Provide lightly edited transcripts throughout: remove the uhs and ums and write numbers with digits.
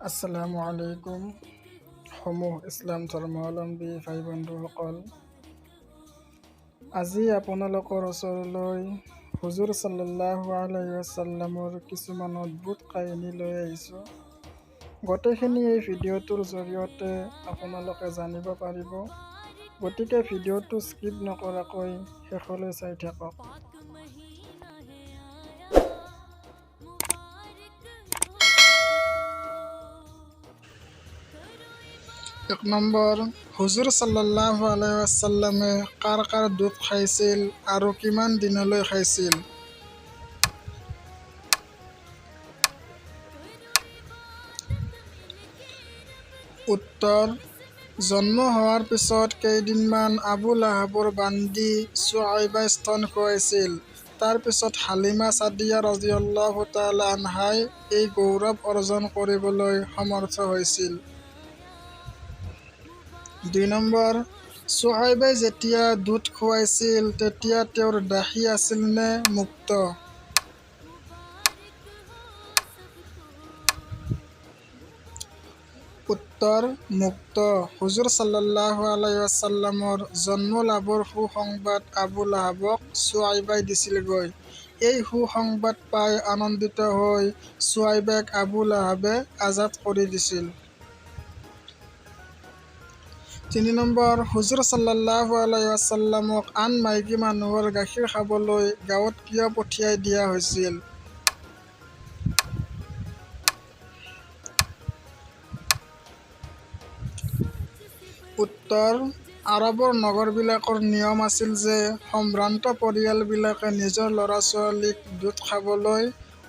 আসসালামু আলাইকুম সমূহ ইছলাম ধৰ্মাৱলম্বী ভাই বন্ধুসকল, আজি আপোনালোকৰ ওচৰলৈ হুজুৰ সাল্লাল্লাহু আলাইহি ৱাছাল্লামৰ কিছুমান অদ্ভুত কাহিনী লৈ আহিছোঁ। গোটেইখিনি এই ভিডিঅ'টোৰ জৰিয়তে আপোনালোকে জানিব পাৰিব, গতিকে ভিডিঅ'টো স্কিপ নকৰাকৈ শেষলৈ চাই থাকক। এক নম্বৰ, হুজুৰ সাল্লাল্লাহু আলাইহি ৱাছাল্লামে কাৰ কাৰ দুধ খাইছিল আৰু কিমান দিনলৈ খাইছিল? উত্তৰ, জন্ম হোৱাৰ পিছত কেইদিনমান আবু লাহাবৰ বান্দী ছুৱাইবাই স্তন খুৱাইছিল। তাৰ পিছত হালিমা ছাদিয়া ৰাদিয়াল্লাহু তাআলা আনহাই এই গৌৰৱ অৰ্জন কৰিবলৈ সমৰ্থ হৈছিল। দুই নম্বৰ, ছুৱাইবাই যেতিয়া দুধ খুৱাইছিল তেতিয়া তেওঁৰ দাসী আছিল নে মুক্ত? উত্তৰ, মুক্ত। হুজুৰ সাল্লাল্লাহু আলাইহি ৱাছাল্লামৰ জন্ম লাভৰ সুসংবাদ আবু লাহাবক ছুৱাইবাই দিছিলগৈ। এই সুসংবাদ পাই আনন্দিত হৈ ছুৱাইবাক আবু লাহাবে আজাদ কৰি দিছিল। তিনি নম্বৰ, হুজুৰ সাল্লাল্লাহু আলাইহি ৱাছাল্লামক আন মাইকী মানুহৰ গাখীৰ খাবলৈ গাঁৱত কিয় পঠিয়াই দিয়া হৈছিল? উত্তৰ, আৰবৰ নগৰবিলাকৰ নিয়ম আছিল যে সম্ভ্ৰান্ত পৰিয়ালবিলাকে নিজৰ ল'ৰা-ছোৱালীক দুধ খাবলৈ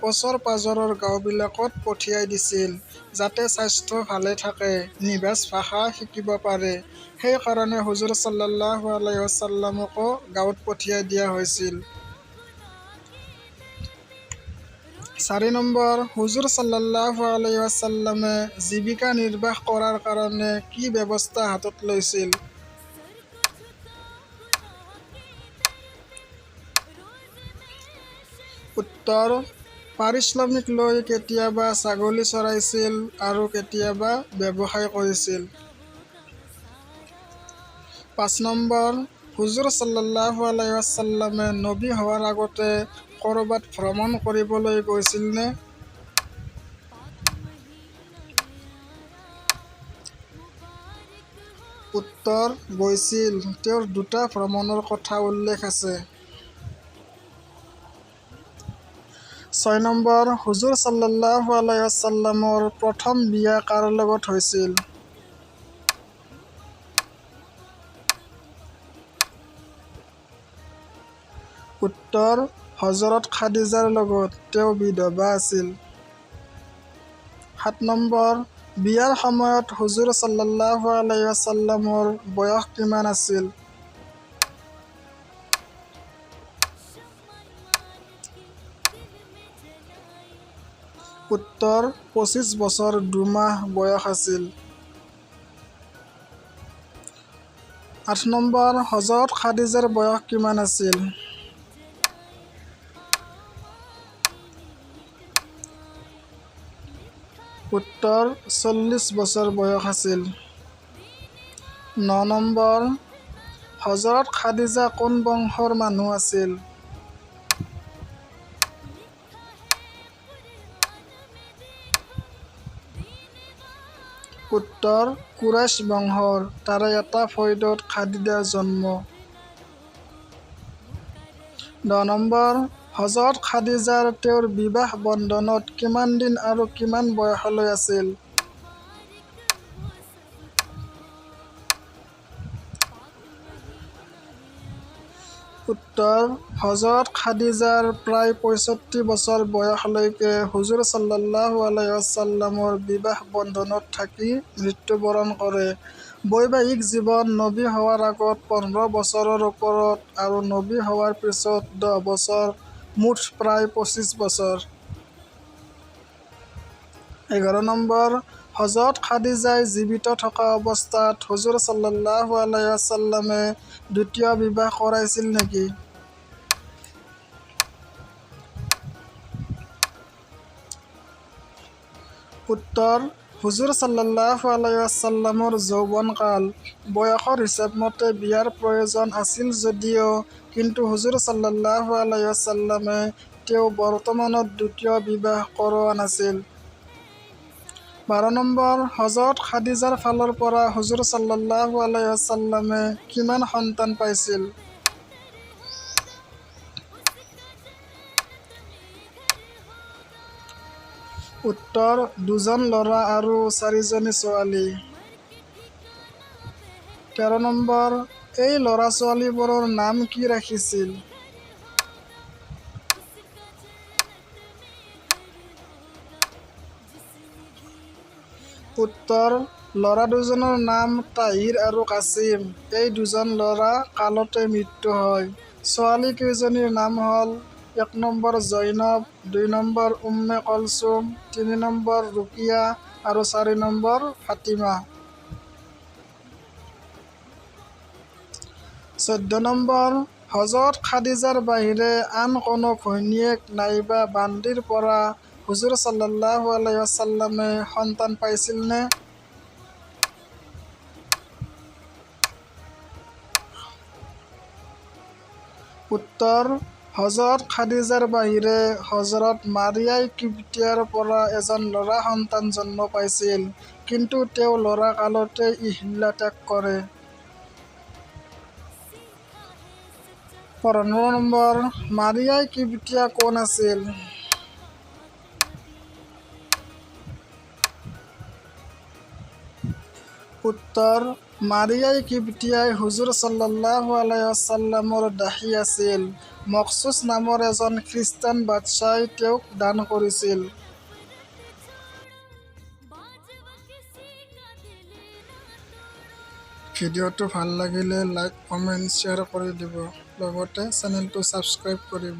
ওচৰ-পাজৰৰ গাঁওবিলাকত পঠিয়াই দিছিল, যাতে স্বাস্থ্য ভালে থাকে, নিভাঁজ ভাষা শিকিব পাৰে। সেই কাৰণে হুজুৰ সাল্লাল্লাহু আলাইহি ৱাছাল্লামকো গাঁৱত পঠিয়াই দিয়া হৈছিল। চাৰি নম্বৰ, হুজুৰ সাল্লাল্লাহু আলাইহি ৱাছাল্লামে জীৱিকা নিৰ্বাহ কৰাৰ কাৰণে কি ব্যৱস্থা হাতত লৈছিল? উত্তৰ, পাৰিশ্ৰমিক লৈ কেতিয়াবা ছাগলী চৰাইছিল আৰু কেতিয়াবা ব্যৱসায় কৰিছিল। পাঁচ নম্বৰ, হুজুৰ সাল্লাল্লাহু আলাইহি ৱাছাল্লামে নবী হোৱাৰ আগতে ক'ৰবাত ভ্ৰমণ কৰিবলৈ গৈছিলনে? উত্তৰ, গৈছিল। তেওঁৰ দুটা ভ্ৰমণৰ কথা উল্লেখ আছে। ছয় নম্বৰ, হুজুৰ সাল্লাল্লাহু আলাইহি ৱাছাল্লামৰ প্ৰথম বিয়া কাৰ লগত হৈছিল? উত্তৰ, হজৰত খাদিজাৰ লগত। তেওঁ বিধৱা আছিল। সাত নম্বৰ, বিয়াৰ সময়ত হুজুৰ সাল্লাল্লাহু আলাইহি ৱাছাল্লামৰ বয়স কিমান আছিল? উত্তৰ, 25 বছৰ 2 মাহ বয়স আছিল। আঠ নম্বৰ, হজৰত খাদিজাৰ বয়স কিমান আছিল? উত্তৰ, 40 বছৰ বয়স আছিল। ন নম্বৰ, হজৰত খাদিজা কোন বংশৰ মানুহ আছিল? উত্তৰ, কুৰাইশ বংশৰ। তাৰে এটা ফৈদত খাদিজাৰ জন্ম। দহ নম্বৰ, হজৰত খাদিজাৰ তেওঁৰ বিবাহ বন্ধনত কিমান দিন আৰু কিমান বয়সলৈ আছিল? উত্তৰ, হজৰত খাদিজাৰ প্ৰায় 65 বছৰ বয়সলৈকে হুজুৰ সাল্লাল্লাহু আলাইহি ৱাছাল্লামৰ বিবাহ বন্ধনত থাকি মৃত্যুবৰণ কৰে। বৈবাহিক জীৱন নবী হোৱাৰ আগত 15 বছৰৰ ওপৰত আৰু নবী হোৱাৰ পিছত 10 বছৰ, মুঠ প্ৰায় 25 বছৰ। 11 নম্বৰ, হজৰত খাদিজাই জীৱিত থকা অৱস্থাত হুজুৰ সাল্লাল্লাহু আলাইহি ৱাছাল্লামে দ্বিতীয় বিবাহ কৰাইছিল নেকি? উত্তৰ, হুজুৰ চাল্লাল্লাহু আলাইহি ৱাছাল্লামৰ যৌৱনকাল বয়সৰ হিচাপমতে বিয়াৰ প্ৰয়োজন আছিল যদিও কিন্তু হুজুৰ চাল্লাল্লাহু আলাইহি ৱাছাল্লামে তেওঁ বৰ্তমানত দ্বিতীয় বিবাহ কৰোৱা নাছিল। 12 নম্বৰ, হজৰত খাদিজাৰ ফালৰ পৰা হুজুৰ চাল্লাল্লাহু আলাইহি ৱাছাল্লামে কিমান সন্তান পাইছিল? উত্তৰ: দুজন ল'ৰা আৰু চাৰিজনী ছোৱালী। 13 নম্বৰ, এই ল'ৰা-ছোৱালীবোৰৰ নাম কি ৰাখিছিল? উত্তৰ: ল'ৰা দুজনৰ নাম তাহিৰ আৰু কাছিম। এই দুজন ল'ৰা কালতে মৃত্যু হয়। ছোৱালী কেইজনীৰ নাম হ'ল: 1 number Zainab, 2 number Umme Kulsum, 3 number Ruqaiya আৰু 4 নম্বৰ ফাতিমা। 14 নম্বৰ, হজৰত খাদিজাৰ বাহিৰে আন কোনো ঘৈণীয়েক নাইবা বান্দীৰ পৰা হুজুৰ চাল্লাল্লাহু আলাইহি ৱাছাল্লামে সন্তান পাইছিলনে? উত্তৰ: হজৰত খাদিজাৰ বাহিৰে হজৰত মাৰিয়াই কিবতীয়াৰ পৰা এজন ল'ৰা সন্তান জন্ম পাইছিল, কিন্তু তেওঁ ল'ৰা কালতেই ইহলোক ত্যাগ কৰে। 15 নম্বৰ, মাৰিয়াই কিবতীয়া কোন আছিল? উত্তৰ: মাৰিয়াই কিবতীয়াই হুজুৰ চাল্লাল্লাহু আলাইহি ৱাছাল্লামৰ দাসী আছিল। মকচুছ নামৰ এজন খ্ৰীষ্টান বাদশ্বাহই তেওঁক দান কৰিছিল। ভিডিঅ'টো ভাল লাগিলে লাইক, কমেন্ট, শ্বেয়াৰ কৰি দিব। লগতে চেনেলটো ছাবস্ক্ৰাইব কৰিব।